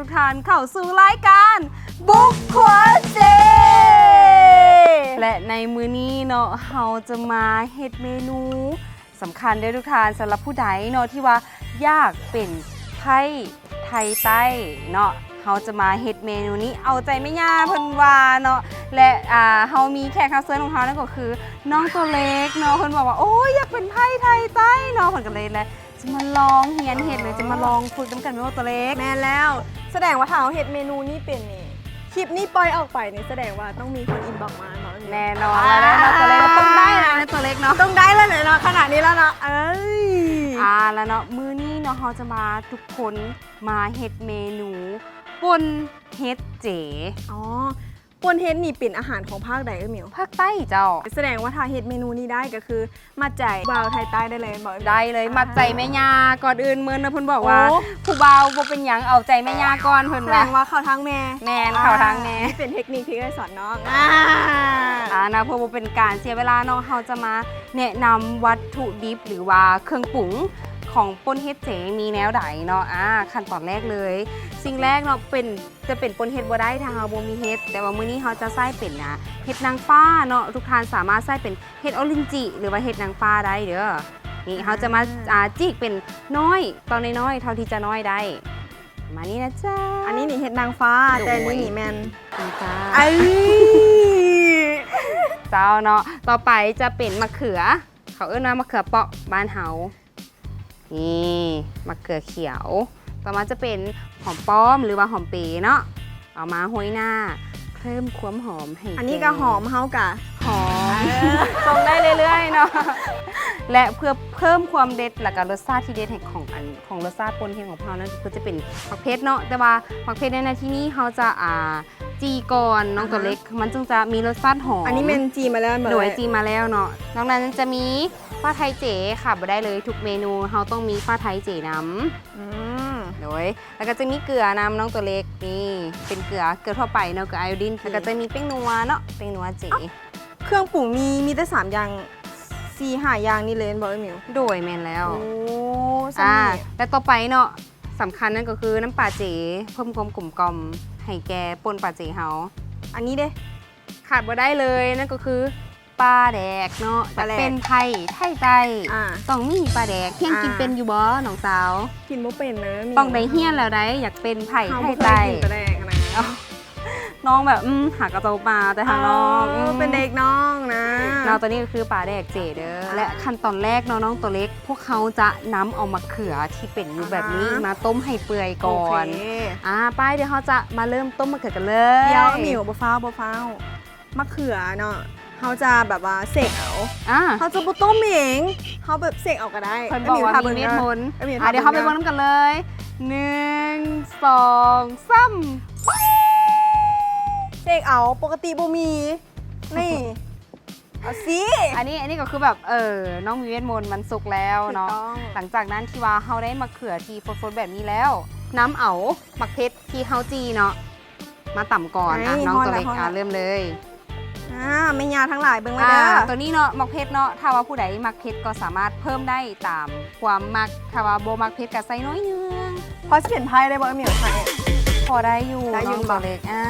ທຸກທ່ານເຂົ້າສູ່ລາຍການບຸກຄົວເຈ ແລະ ໃນມື້ນີ້ເນາະ ເຮົາຈະມາເຮັດເມນູສຳຄັນເດີ້ທຸກທ່ານ ສຳລັບຜູ້ໃດເນາະ ທີ່ວ່າຢາກເປັນໄພ້ໄທໃຕ້ເນາະ ເຮົາຈະມາເຮັດເມນູນີ້ເອົາໃຈແມ່ຍ່າເພິ່ນວ່າເນາະ ແລະ ອ່າ ເຮົາມີແຂກຮັບເຊີນຂອງເຮົາ ນັ້ນກໍຄືນ້ອງຕົວເລັກເນາະ ເພິ່ນບອກວ່າ ໂອ້ຍ ຢາກເປັນໄພ້ໄທໃຕ້ເນາະ ເພິ່ນກໍເລີຍແຫຼະ ຈະມາລອງຮຽນເຮັດ ຫຼື ຈະມາລອງຝຶກນຳກັນແມ່ນບໍ່ ຕົວເລັກ? ແມ່ນແລ້ວ ສະແດງວ່າຖ້າເຮົາເຮັດເມນູນີ້ເປັນນີ້ ຄລິບນີ້ປ່ອຍອອກໄປນີ້ ສະແດງວ່າຕ້ອງມີຄົນອິນບັອກມາເນາະ. ແນ່ນອນແລ້ວເນາະ ຕົວເລັກ ຕ້ອງໄດ້ແລ້ວແຫຼະເນາະ ຂະໜາດນີ້ແລ້ວເນາະ ຕ້ອງໄດ້ແລ້ວແຫຼະເນາະ ຂະໜາດນີ້ແລ້ວເນາະ ເອີຍ ອ່າ ແລ້ວເນາະ ມື້ນີ້ເນາະ ເຮົາຈະມາ ທຸກຄົນມາເຮັດເມນູປົ່ນເຫັດເຈ. ອໍ ປົ່ນເຫັດນີ້ເປັນອາຫານຂອງພາກໃດເອີຍມິວ? ພາກໃຕ້ເຈົ້າ. ສະແດງວ່າຖ້າເຮັດເມນູນີ້ໄດ້ກໍຄື ມັດໃຈຜູ້ບ່າວໄທໃຕ້ໄດ້ເລີຍແມ່ນບໍ່? ໄດ້ເລີຍ ອ່າ ມັດໃຈແມ່ຍ່າ. ກ່ອນອື່ນເມີນນະ ເພິ່ນບອກວ່າ ໂອ້ ຜູ້ບ່າວບໍ່ເປັນຫຍັງ ເອົາໃຈແມ່ຍ່າກ່ອນ ເພິ່ນວ່າ. ສະແດງວ່າເຂົ້າທາງແມ່. ແມ່ນ ອ່າ ເຂົ້າທາງແມ່. ນີ້ເປັນເທັກນິກທີ່ເອື້ອຍສອນນ້ອງ. ອ່າ ອ່າ ນະ ເພື່ອບໍ່ເປັນການເສຍເວລາເນາະ ເຮົາຈະມາແນະນຳວັດຖຸດິບ ຫຼືວ່າເຄື່ອງປຸງຂອງປົ່ນເຫັດເຈມີແນວໃດເນາະ. ອ່າ ຂັ້ນຕອນແລກເລີຍ ສິ່ງແລກເນາະ ເປັນ ຈະເປັນປົ່ນເຫັດບໍ່ໄດ້ ຖ້າເຮົາບໍ່ມີເຫັດ ແຕ່ວ່າມື້ນີ້ເຮົາຈະໃຊ້ເປັນ ອ່າ ເຫັດນາງຟ້າເນາະ ທຸກທ່ານສາມາດໃຊ້ເປັນເຫັດອໍລິນຈິ ຫຼືວ່າເຫັດນາງຟ້າໄດ້ເດີ້. ນີ້ ອ່າ ເຮົາຈະມາ ອ່າ ຈີກເປັນນ້ອຍ ຕອນນ້ອຍໆ ເທົ່າທີ່ຈະນ້ອຍໄດ້ ປະມານນີ້ນະເຈົ້າ. ອັນນີ້ນີ້ເຫັດນາງຟ້າ ໂດຍ ແຕ່ອັນນີ້ນີ້ແມ່ນນາງຟ້າ ເອີຍ ເຈົ້າເນາະ. ຕໍ່ໄປຈະເປັນມະເຂືອ ເຂົາເອີ້ນວ່າມະເຂືອເປາະບ້ານເຮົາ. ນີ້ ມະເຂືອຂຽວ. ຕໍ່ມາຈະເປັນຫອມປ້ອມ ຫຼືວ່າຫອມເປເນາະ ເອົາມາໂຮຍໜ້າ ເພີ່ມຄວາມຫອມໃຫ້ ອັນນີ້ກໍຫອມ ເຮົາກະຫອມ ເອີ ສົ່ງໄດ້ເລື້ອຍໆເນາະ ແລະ ເພື່ອເພີ່ມຄວາມເດັດ ແລ້ວກໍລົດຊາດທີ່ເດັດໃຫ້ຂອງອັນ ຂອງລົດຊາດປົ່ນເຫັດຂອງພວກເຮົານັ້ນ ກໍຄືຈະເປັນໝາກເຜັດເນາະ. ແຕ່ວ່າໝາກເຜັດໃນ ໃນທີ່ນີ້ເຮົາຈະ ອ່າ ຈີ່ກ່ອນນ້ອງ ອ່າຮະ ຕົວເລັກ ມັນຈຶ່ງຈະມີລົດຊາດຫອມ. ອັນນີ້ແມ່ນຈີ່ມາແລ້ວແມ່ນບໍ່? ໂດຍ ເອື້ອຍ ຈີ່ມາແລ້ວເນາະ. ນອກນັ້ນຈະມີຟ້າໄທເຈ ຂາດບໍ່ໄດ້ເລີຍ ທຸກເມນູເຮົາຕ້ອງມີຟ້າໄທເຈນຳ. ອືມ ໂດຍ ແລ້ວກໍຈະມີເກືອນຳນ້ອງຕົວເລັກ. ນີ້ເປັນເກືອ ເກືອທົ່ວໄປເນາະ ເກືອໄອໂອດິນ. ແລ້ວກໍຈະມີແປ້ງນົວເນາະ ແປ້ງນົວເຈ. ເອົ້າ ເຄື່ອງປຸງມີ ມີແຕ່ສາມຢ່າງ ສີ່ຫ້າຢ່າງນີ້ເລີຍແມ່ນບໍ່ເອື້ອຍມິວ? ໂດຍ ແມ່ນແລ້ວ. ໂອ້ ສ່ຳນີ້ ອ່າ ແລະ ຕໍ່ໄປເນາະ ສຳຄັນນັ້ນກໍຄືນ້ຳປາເຈ ເພີ່ມຄວາມກົມກ່ອມໃຫ້ແກ່ປົ່ນປາເຈເຮົາ. ອັນນີ້ເດ້? ຂາດບໍ່ໄດ້ເລີຍ ນັ້ນກໍຄືປາແດກເນາະ. ປາແດກ ເປັນໄພ້ໄທໃຕ້ ອ່າ ຕ້ອງມີປາແດກ. ຮຽນກິນ ອ່າ ເປັນຢູ່ບໍ່ນ້ອງສາວ? ກິນບໍ່ເປັນເລີຍ. ຕ້ອງໄດ້ຮຽນແລ້ວໃດ໋ ຢາກເປັນໄພ້ໄທໃຕ້. ເຮົາບໍ່ເຄີຍກິນປາແດກນະ. ເອົ້າ ນ້ອງແບບ ອືມ ຫາກະເຈົ້າມາແຕ່ທາງນອກ. ເອີ ເປັນເດັກນ້ອງນະ ເນາະ. ຕົວນີ້ກໍຄືປາແດກເຈເດີ້. ອ່າ ແລະ ຂັ້ນຕອນແລກເນາະ ນ້ອງຕົວເລັກ ພວກເຮົາຈະນຳເອົາໝາກເຂືອທີ່ເປັນຢູ່ແບບນີ້ ອ່າຮະ ມາຕົ້ມໃຫ້ເປື່ອຍກ່ອນ. ໂອເຄ ອ່າ ໄປ ດຽວເຮົາຈະມາເລີ່ມຕົ້ມໝາກເຂືອກັນເລີຍ. ດຽວ ໝິວ ບໍ່ຟ້າວ ບໍ່ຟ້າວ. ໝາກເຂືອເນາະ ເຮົາຈະແບບວ່າເສກເອົາ. ອ່າ ເຮົາຈະບໍ່ຕົ້ມເອງ ເຮົາແບບເສກເອົາກໍໄດ້. ເພິ່ນບອກວ່າມີເວດມົນ. ເອີ ໝິວ ອ່າ ຖາມເບິ່ງເດີ້. ດຽວເຮົາໄປເບິ່ງນຳກັນເລີຍ. ໜຶ່ງ ສອງ ສາມ ເສກເອົາ ປົກກະຕິບໍ່ມີ. ນີ້ ເອົາຊິ ອັນນີ້ ອັນນີ້ກໍຄືແບບ ເອີ ນ້ອງມີເວດມົນ ມັນສຸກແລ້ວເນາະ. ຖືກຕ້ອງ. ຫຼັງຈາກນັ້ນທີ່ວ່າເຮົາໄດ້ໝາກເຂືອທີ່ຟົດໆແບບນີ້ແລ້ວ ນຳເອົາໝາກເຜັດທີ່ເຮົາຈີ່ເນາະ ມາຕຳກ່ອນ. ອ່ະ ນ້ອງຕົວເລັກ ອ່ະ ເລີ່ມເລີຍ. ອ່າ ແມ່ຍ່າທັງຫຼາຍເບິ່ງໄວ້ເດີ້. ອ່າ ຕົວນີ້ເນາະ ໝາກເຜັດເນາະ ຖ້າວ່າຜູ້ໃດມັກເຜັດກໍສາມາດເພີ່ມໄດ້ຕາມຄວາມມັກ ຖ້າວ່າບໍ່ມັກເຜັດກໍໃສ່ໜ້ອຍໜຶ່ງ. ພໍຊິເປັນໄພ້ໄດ້ບໍ່ ເອື້ອຍມິວ? ພໍໄດ້ຢູ່ ໄດ້ຢູ່ ນ້ອງຕົວເລັກ. ອ່າ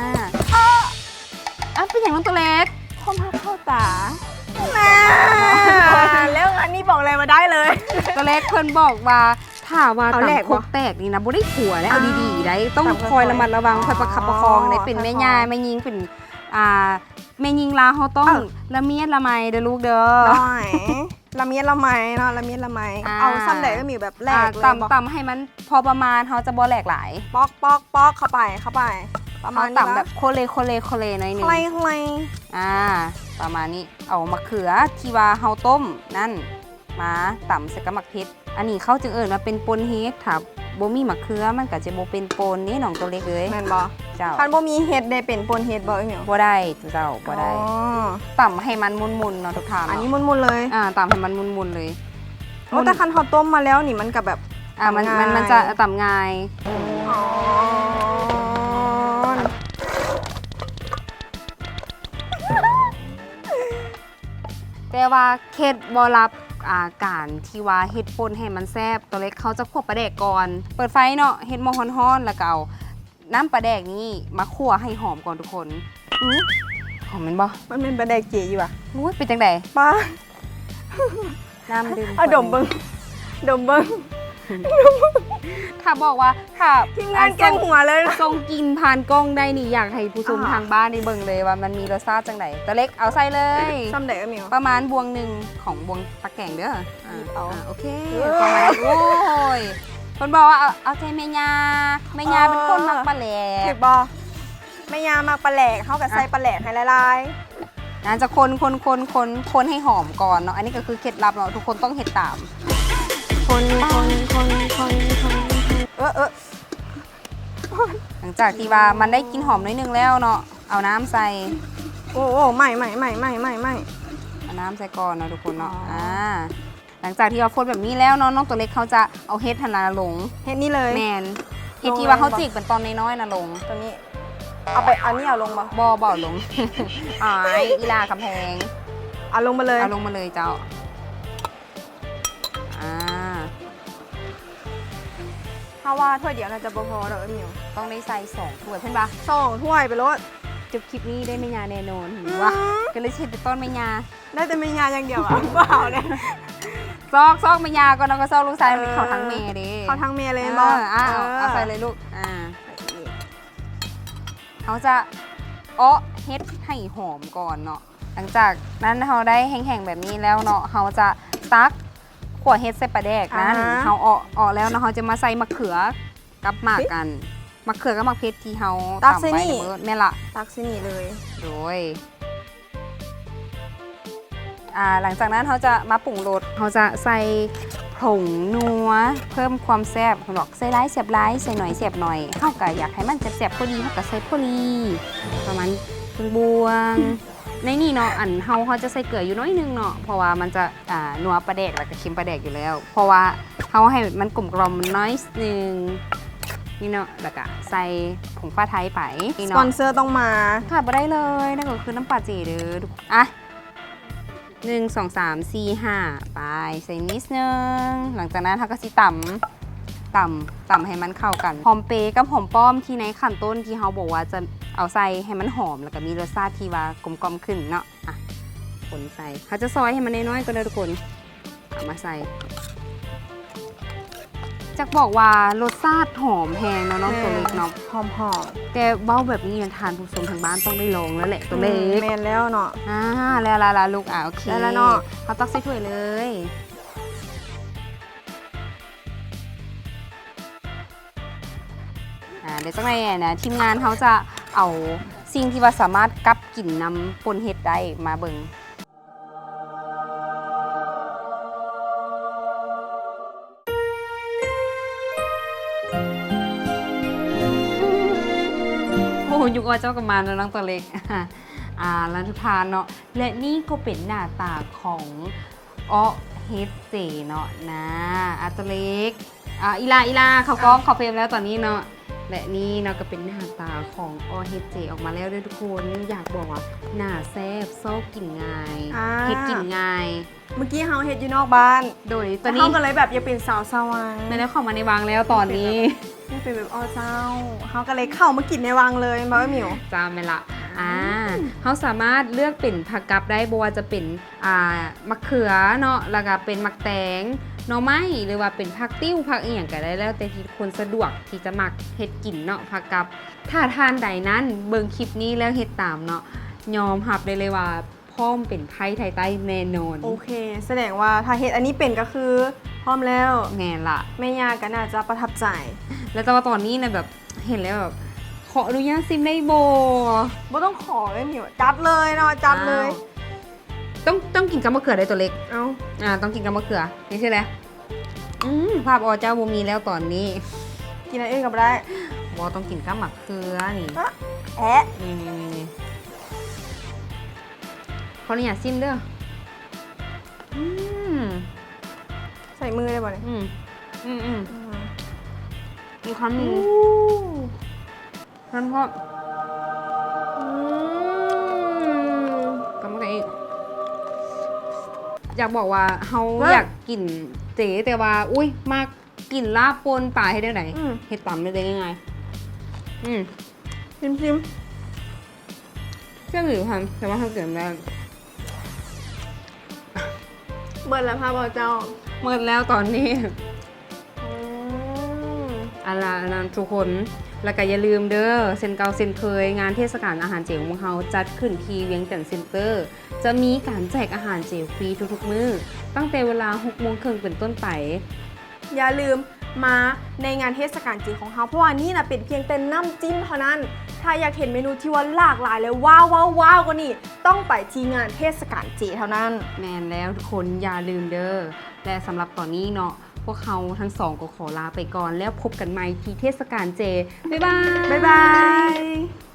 ເອົ້າ ເປັນຫຍັງນ້ອງຕົວເລັກ? ຄວາມຮັກເຂົ້າຕາ. ແນ່ ເລື່ອງອັນນີ້ບອກເລີຍວ່າໄດ້ເລີຍ. ຕົວເລັກເພິ່ນບອກວ່າ ຖ້າວ່າຕຳຄົກແຕກນີ້ນະ ບໍ່ໄດ້ຜົວແລ້ວ ເອົາດີໆໄດ໋ ຕ້ອງຄອຍລະມັດລະວັງ ຄ່ອຍປະຄັບປະຄອງໄດ໋. ເປັນແມ່ຍ່າແມ່ຍິງ ເປັນ ອ່າ ແມ່ຍິງລາວ ເຮົາຕ້ອງລະມຽດລະໄມເດີ້ລູກເດີ້. ລະມຽດລະໄມເນາະ ລະມຽດລະໄມ. ອ່າ ເອົາສ່ຳໃດກໍມີ ແບບແຫຼກເລີຍບໍ່? ຕຳ ຕຳໃຫ້ມັນພໍປະມານ ເຮົາຈະບໍ່ແຫຼກຫຼາຍ. ປອກ ປອກ ປອກ ເຂົ້າໄປ ເຂົ້າໄປ ປະມານນີ້. ເຮົາຕຳແບບໂຄເລ ໂຄເລ ໂຄເລໜ້ອຍໜຶ່ງ. ຄ່ອຍໆ ອ່າ ປະມານນີ້. ເອົາໝາກເຂືອທີ່ວ່າເຮົາຕົ້ມນັ້ນ ມາຕຳໃສ່ກັບໝາກເຜັດ. ອັນນີ້ເຂົາຈຶ່ງເອີ້ນວ່າເປັນປົ່ນເຫັດ ຖ້າບໍ່ມີໝາກເຂືອມັນກໍຈະບໍ່ເປັນປົ່ນເດ້ ນ້ອງຕົວເລັກເອີຍ. ແມ່ນບໍ່? ເຈົ້າ. ຄັນບໍ່ມີເຫັດໄດ້ເປັນປົ່ນເຫັດບໍ່ ເອີຍ? ບໍ່ໄດ້ເຈົ້າ ບໍ່ໄດ້. ອໍ ຕຳໃຫ້ມັນໝຸ່ນໆເນາະ ທຸກທ່ານເນາະ. ອັນນີ້ໝຸ່ນໆເລີຍ. ອ່າ ຕຳໃຫ້ມັນໝຸ່ນໆເລີຍ. ໂອ້ ແຕ່ຄັນເຮົາຕົ້ມມາແລ້ວນີ້ ມັນກໍແບບ ອ່າ ມັນ ຕຳງ່າຍ ມັນ ມັນຈະຕຳງ່າຍ. ອໍ ແຕ່ວ່າເຄັດລັບ ອ່າ ການທີ່ວ່າເຮັດປົ່ນໃຫ້ມັນແຊບ ຕົວເລັກເຮົາຈະຂົ້ວປາແດກກ່ອນ. ເປີດໄຟເນາະ ເຮັດໝໍ້ຮ້ອນໆ ແລ້ວກໍເອົາ ນ້ຳປາແດກນີ້ມາຂົ້ວໃຫ້ຫອມກ່ອນທຸກຄົນ. ຫອມແມ່ນບໍ່? ມັນແມ່ນປາແດກເຈຢູ່ຫວາ? ໂອ້ຍ ເປັນຈັ່ງໃດ? ປາ ນ້ຳດື່ມ ເອົາດົມເບິ່ງ ດົມເບິ່ງ ຖ້າບອກວ່າ ຖ້າທີມງານແກ້ງຫົວເລີຍ ສົ່ງກິ່ນຜ່ານກ້ອງໄດ້ນີ້ ຢາກໃຫ້ຜູ້ຊົມທາງບ້ານໄດ້ເບິ່ງເລີຍວ່າມັນມີລົດຊາດຈັ່ງໃດ. ຕາເລັກ ເອົາໃສ່ເລີຍ. ຊ່ຳໃດ ເອີ ມີ ປະມານບ່ວງໜຶ່ງຂອງບ່ວງຕັກແກງເດີ້. ອ່າ ໂອເຄ ປະມານ ໂອ້ຍ ເພິ່ນບອກວ່າເອົາ ເອົາໃຈແມ່ຍ່າ ແມ່ຍ່າເປັນຄົນມັກປາແຫຼກ ຖືກບໍ່? ແມ່ຍ່າມັກປາແຫຼກ ເຮົາກໍໃສ່ປາແຫຼກໃຫ້ຫຼາຍໆ. ນາຈະຄົນ ຄົນ ຄົນ ຄົນ ຄົນໃຫ້ຫອມກ່ອນເນາະ. ອັນນີ້ກໍຄືເຄັດລັບເນາະ ທຸກຄົນຕ້ອງເຮັດຕາມ. ຄົນ ຄົນ ຄົນ ຄົນ ຄົນ ເອີ ເອີ ຫຼັງຈາກທີ່ວ່າມັນໄດ້ກິ່ນຫອມໜ້ອຍໜຶ່ງແລ້ວເນາະ ເອົານ້ຳໃສ່. ໂອ້ ໂອ້ ໄໝ້ ໄໝ້ ໄໝ້ ໄໝ້ ໄໝ້ ໄໝ້ ເອົານ້ຳໃສ່ກ່ອນເນາະທຸກຄົນເນາະ. ອໍ ອ່າ ຫຼັງຈາກທີ່ວ່າຄົນແບບນີ້ແລ້ວເນາະ ນ້ອງຕົວເລັກ ເຮົາຈະເອົາເຫັດຫັ້ນນະລົງ. ເຫັດນີ້ເລີຍ? ແມ່ນ. ລົງເລີຍ ເຫັດທີ່ວ່າເຮົາຈີກເປັນຕອນນ້ອຍໆນະລົງ. ຕົວນີ້ ເອົາໄປ ອັນນີ້ເອົາລົງບໍ່? ບໍ່ ບໍ່ເອົາລົງ. ອາຍ ອີ່ຫຼ້າຄຳແພງ. ເອົາລົງມາເລີຍ? ເອົາລົງມາເລີຍເຈົ້າ. ອ່າ ເຮົາວ່າຖ້ວຍດຽວໜ້າຈະບໍ່ພໍດອກ ເອີ ມິວ ຕ້ອງໄດ້ໃສ່ສອງຖ້ວຍ ເຫັນປະ? ສອງຖ້ວຍໄປໂລດ. ຈົບຄລິບນີ້ໄດ້ແມ່ຍ່າແນ່ນອນ ຫວາ ກໍເລີຍຊິເຮັດເປັນຕອນແມ່ຍ່າ. ໄດ້ແຕ່ແມ່ຍ່າຢ່າງດຽວອະ ບໍ່ເອົາເດ້. ຊອກ ຊອກແມ່ຍ່າກ່ອນ ແລ້ວກໍຊອກລູກຊາຍ. ເອີ ເຂົ້າທາງແມ່ເດ້ ເຂົ້າທາງແມ່ເລີຍແມ່ນບໍ່? ເອີ ເອົາ ເອີ ເອົາໃສ່ເລີຍລູກ. ອ່າ ເຮົາຈະເອາະເຫັດໃຫ້ຫອມກ່ອນເນາະ. ຫຼັງຈາກນັ້ນເຮົາໄດ້ແຫ້ງໆແບບນີ້ແລ້ວເນາະ ເຮົາຈະຕັກ ຂົ້ວເຫັດໃສ່ປາແດກນັ້ນ. ອ່າຮະ ເຮົາເອາະ ເອາະແລ້ວເນາະ ເຮົາຈະມາໃສ່ໝາກເຂືອກັບໝາກ ເອີ ອັນ ໝາກເຂືອກັບໝາກເຜັດທີ່ເຮົາ ຕັກໃສ່ນີ້ ຕຳໄວ້ເບີດ. ແມ່ນລະ ຕັກໃສ່ນີ້ເລີຍ. ໂດຍ ອ່າ ຫຼັງຈາກນັ້ນເຮົາຈະມາປຸງລົດ ເຮົາຈະໃສ່ຜົງນົວເພີ່ມຄວາມແຊບ. ເພິ່ນບອກໃສ່ຫຼາຍແຊບຫຼາຍ ໃສ່ໜ້ອຍແຊບໜ້ອຍ ເຮົາກໍຢາກໃຫ້ມັນແຊບໆພໍດີ ເຮົາກໍໃສ່ພໍດີ ປະມານເຄິ່ງບ່ວງ. ໃນນີ້ເນາະ ອັນເຮົາ ເຮົາຈະໃສ່ເກືອຢູ່ໜ້ອຍໜຶ່ງເນາະ ເພາະວ່າມັນຈະ ອ່າ ນົວປາແດກ ແລ້ວກໍເຄັມປາແດກຢູ່ແລ້ວ ເພາະວ່າເຮົາໃຫ້ມັນກົມກ່ອມໜ້ອຍໜຶ່ງນີ້ເນາະ ແລ້ວກໍໃສ່ຜົງຟ້າໄທໄປນີ້ເນາະ. ສະປອນເຊີຕ້ອງມາ ຂາດບໍ່ໄດ້ເລີຍ ນັ້ນກໍຄືນ້ຳປາເຈເດີ້. ອ່ະ ໜຶ່ງ ສອງ ສາມ ສີ່ ຫ້າ ໄປ ໃສ່ນິດໜຶ່ງ. ຫຼັງຈາກນັ້ນເຮົາກໍຊິຕຳ ຕຳ ຕຳໃຫ້ມັນເຂົ້າກັນ. ຫອມເປກັບຫອມປ້ອມທີ່ໃນຂັ້ນຕົ້ນທີ່ເຮົາບອກວ່າຈະເອົາໃສ່ໃຫ້ມັນຫອມ ແລ້ວກໍມີລົດຊາດທີ່ວ່າກົມກ່ອມຂຶ້ນເນາະ. ອ່ະ ຄົນໃສ່ ເຮົາຈະຊອຍໃຫ້ມັນນ້ອຍໆກ່ອນເດີ້ທຸກຄົນ ເອົາມາໃສ່. ຈັກບອກວ່າລົດຊາດຫອມແຮງເນາະ ນ້ອງ ແມ່ນ ຕົວເລັກເນາະ ຫອມໆ. ແຕ່ເວົ້າແບບນີ້ ທ່ານຜູ້ຊົມທາງບ້ານຕ້ອງໄດ້ລອງແລ້ວແຫຼະ ຕົວເລັກ. ອືມ ແມ່ນແລ້ວເນາະ. ອ່າ ແລ້ວລະ ລະລູກ. ອ່າ ໂອເຄ ໄດ້ລະເນາະ ເຮົາຕັກໃສ່ຖ້ວຍເລີຍ. ອ່າ ດຽວຈັ່ງໃດນະ ທີມງານເຮົາຈະເອົາສິ່ງທີ່ວ່າສາມາດກັບກິນນຳປົ່ນເຫັດໄດ້ມາເບິ່ງ. ໂອ້ ຍຸກອອເຈົ້າກໍມາເນາະ ນ້ອງຕົວເລັກ. ອ່າ ລະທຸກທ່ານເນາະ ແລະນີ້ກໍເປັນໜ້າຕາຂອງ ເອາະເຫັດເຈເນາະນາ ອາໂຕເລັກ ອ່າ ອີ່ຫຼ້າ ອີ່ຫຼ້າ ເຂົ້າກ້ອງ ເຂົ້າເຟຣມແລ້ວຕອນນີ້ເນາະ. ແລະນີ້ເນາະ ກໍເປັນໜ້າຕາຂອງເອາະເຫັດເຈອອກມາແລ້ວເດີ້ທຸກຄົນ. ຢາກບອກວ່າໜ້າແຊບ ຊອບກິນງ່າຍ ອ່າ ເຮັດກິນງ່າຍ. ເມື່ອກີ້ເຮົາເຮັດຢູ່ນອກບ້ານ ໂດຍຕອນນີ້ເຮົາກໍເລີຍແບບຢາກເປັນສາວສະຫວ່າງ ແມ່ນແລ້ວ ເຂົ້າມາໃນວັງແລ້ວຕອນນີ້ ຢາກເປັນແບບ ເປັນແບບ ອໍ ເຈົ້າ ເຮົາກໍເລີຍເຂົ້າມາກິນໃນວັງເລີຍ ແມ່ນບໍ່ ເອີ ມິວ? ເຈົ້າ ແມ່ນລະ. ອ່າ ເຮົາສາມາດເລືອກເປັນຜັກກັບໄດ້ ບໍ່ວ່າຈະເປັນ ອ່າ ໝາກເຂືອເນາະ ແລ້ວກໍເປັນໝາກແຕງ ໜໍ່ໄມ້ ຫຼືວ່າເປັນຜັກຕິ້ວ ຜັກອີ່ຫຍັງກໍໄດ້ ແລ້ວແຕ່ທີ່ຄົນສະດວກທີ່ຈະມັກເຮັດກິນເນາະ ຜັກກັບ. ຖ້າທ່ານໃດນັ້ນເບິ່ງຄລິບນີ້ແລ້ວເຮັດຕາມເນາະ ຍອມຮັບໄດ້ເລີຍວ່າ ພ້ອມເປັນໄພ້ໄທໃຕ້ແນ່ນອນ. ໂອເຄ ສະແດງວ່າຖ້າເຮັດອັນນີ້ເປັນກໍຄືພ້ອມແລ້ວ. ແມ່ນລະ ແມ່ຍ່າກໍໜ້າຈະປະທັບໃຈ. ແລ້ວແຕ່ວ່າຕອນນີ້ນະ ແບບເຫັນແລ້ວແບບ ຂໍອະນຸຍາດຊີມໄດ້ບໍ່? ບໍ່ຕ້ອງຂໍເລີຍ ມິວ ຈັດເລີຍເນາະ ຈັດເລີຍ. ອ້າວ ຕ້ອງ ຕ້ອງກິນກັບມະເຂືອໄດ໋ ຕົວເລັກ. ເອົ້າ ອ່າ ຕ້ອງກິນກັບມະເຂືອ ນີ້ຊື່ແຫຼະ. ອືມ ພາບອໍເຈົ້າບໍ່ມີແລ້ວຕອນນີ້ ກິນອັນອື່ນກໍບໍ່ໄດ້. ບໍ່ ຕ້ອງກິນກັບໝາກເຂືອນີ້. ອະ ແອະ ນີ້ໆໆ ຂໍອະນຸຍາດຊີມເດີ້. ອືມ ໃສ່ມືໄດ້ບໍ່ນີ້? ອືມ ອືມໆ ອືມ ອີກຄຳໜຶ່ງ. ໂອ້ ຮ້ອນໆ. ອືມ ກຳມະກະອີກ ຢາກບອກວ່າເຮົາຢາກກິນເຈ ແຕ່ວ່າ ອຸ້ຍ ມັກກິນລາບປົ່ນປາ ເຮັດແນວໃດ? ອືມ ເຮັດຕຳໄດ້ເລີຍ ງ່າຍໆ. ອືມ ຊີມໆ ເຈົ້າຢູ່ຫັ້ນ ແຕ່ວ່າເຮົາກິນໄດ້ ເບິດແລ້ວພະບໍ່ເຈົ້າ? ເບິດແລ້ວຕອນນີ້ ອືມ ເອົາລະ ອັນນັ້ນທຸກຄົນ ແລ້ວກະຢ່າລືມເດີ ເຊັ່ນເກົ່າເຊັ່ນເຄີຍ ງານເທດສະການອາຫານເຈຂອງພວກເຮົາຈັດຂຶ້ນທີ່ວຽງຈັນເຊັນເຕີ ຈະມີການແຈກອາຫານເຈຟຣີທຸກໆມື້ ຕັ້ງແຕ່ເວລາຫົກໂມງເຄິ່ງເປັນຕົ້ນໄປ. ຢ່າລືມມາໃນງານເທດສະການເຈຂອງເຮົາ ເພາະວ່ານີ້ນະເປັນພຽງແຕ່ນ້ຳຈິ້ມເທົ່ານັ້ນ. ຖ້າຢາກເຫັນເມນູທີ່ວ່າຫຼາກຫຼາຍ ແລະ ວ້າວໆໆ ກວ່ານີ້ ຕ້ອງໄປທີ່ງານເທດສະການເຈເທົ່ານັ້ນ. ແມ່ນແລ້ວທຸກຄົນ ຢ່າລືມເດີ. ແລະ ສຳລັບຕອນນີ້ເນາະ ພວກເຮົາທັງສອງກໍຂໍລາໄປກ່ອນ ແລ້ວພົບກັນໃໝ່ທີ່ເທດສະການເຈ. ບາຍບາຍ ບາຍບາຍ.